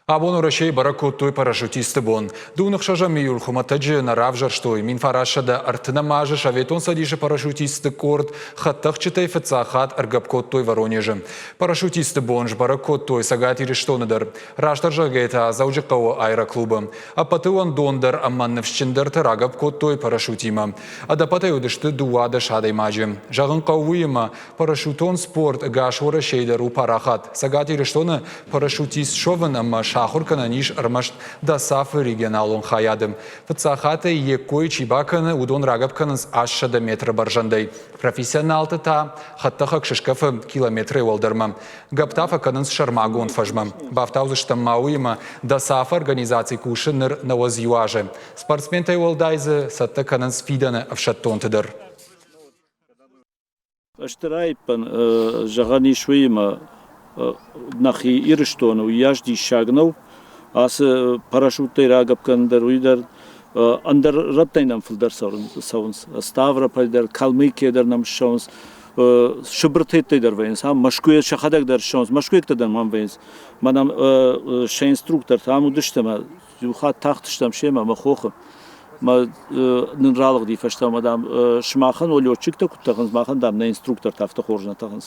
Абон Уӕрӕсейы бӕрӕг кодтой парашютистты бон. Дыууын ӕхсӕзӕм июль хуымӕтӕджы нӕ равзӕрстой. 1930 азы Советон Цӕдисы парашютистты къорд хӕдтӕхджытӕй фыццаг хатт ӕргӕпп кодтой Воронежы. Парашютистты бон сбӕрӕг кодтой Цӕгат Ирыстоны дӕр. Растдӕр зӕгъгӕйӕ та Дзӕуджыхъӕуы аэроклубы. Ӕппӕты уӕндондӕр ӕмӕ ныфсджындӕртӕ рагӕпп кодтой парашютимӕ. Ӕдӕппӕтӕй уыдысты 12 адӕймаджы. Зӕгъын хъӕуы уыимӕ, Парашютон спорт ӕгас Уӕрӕсейы дӕр у парахат. Цӕгат Ирыстоны парашютист суӕвын ӕмӕ сахуыр кӕнӕн ис ӕрмӕст ДОСАФ-ы регионалон хайады. Фыццаг хатт ӕй йе ккой чи бакӕны, уыдон рагӕпп кӕнынц 800 метры бӕрзӕндӕй. Профессионалты та хӕдтӕхӕг сыскъӕфы километрӕй уӕлдӕрмӕ. Гӕпп та фӕкӕнынц сӕрмагонд фӕзмӕ. Бафтаудзыстӕм ма уыимӕ, ДОСАФ-ы организаци кусы ныр 91 азы. Спортсментӕй уӕлдай дзы цӕттӕ кӕнынц фидӕны ӕфсӕддонты дӕр. Стыр аиппӕн зӕгъӕн ис уыимӕ, нӕхи Ирыстоны уыйас диссаг нӕу. Ацы парашюттӕй рагӕпп кӕнын дӕр, уый дӕр ӕндӕр рӕттӕй нӕм фылдӕр цӕуынц. Ставрополь дӕр, Калмыкия дӕр нӕм ссӕуынц, Сыбыртӕй дӕр вӕййынц, ам Мӕскуыйӕ сӕхӕдӕг дӕр ссӕуынц, мӕскуыйӕгтӕ дӕр ам вӕййынц. Мӕнӕ сӕ инструктортӕ ам уыдысты ӕмӕ Иу хатт тахтыстӕм семӕ мӕ хохы. Мӕ нын ралыгъди фӕстӕмӕ, дам, сымахӕн уӕ летчиктӕ куыд тӕхынц, махӕн, дам, нӕ инструктортӕ афтӕ хорз нӕ тӕхынц.